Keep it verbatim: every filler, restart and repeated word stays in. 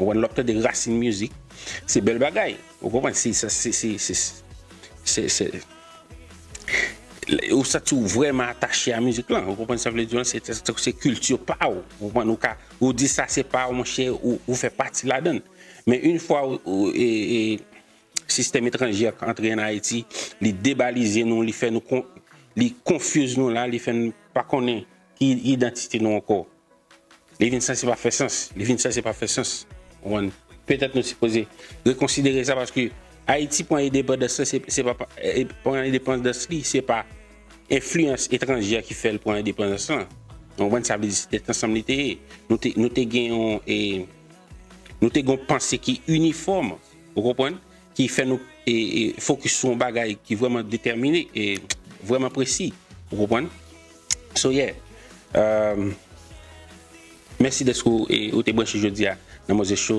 Ou konprann? Lè w ap tande rasin mizik, se bèl bagay. Ou konprann? Se, se, se, se, se, se, se, se, ou santi w vrèman atache a mizik lan. Ou konprann sa vle di? Se, se, se kilti pa w. Ou konprann? Ou ka, ou di sa se pa w, monchè, ou, ou fè pati ladan l. Men yon fwa ou, ou, e, e, sistèm etranjè antre ann Ayiti, li debalize nou, li fè nou kon, li konfiz nou la, li fè n pa konnen ki idantite nou ankò. Li vin sanse pa fè sans. Li vin sanse pa fè sans. Ou konprann? Petèt nou sipoze rekonsidere sa paske Ayiti pran endepandans lan, se, se pa, pa- e, pran endepandans li, se pa enfliyans etranjè ki fè l pran endepandans lan. Ou konprann? Sa vle di se tèt ansanm li te ye. Nou te, nou te gen yon, e, nou te gen yon panse ki inifòm. Ou konprann? Ki fè nou e, e, fokis sou yon bagay ki vrèman detèmine e vrèman presi. Ou konprann? So, yeah. Um, mèsi dèske ou, e, ou te branche jodi a nan Mòze Cho.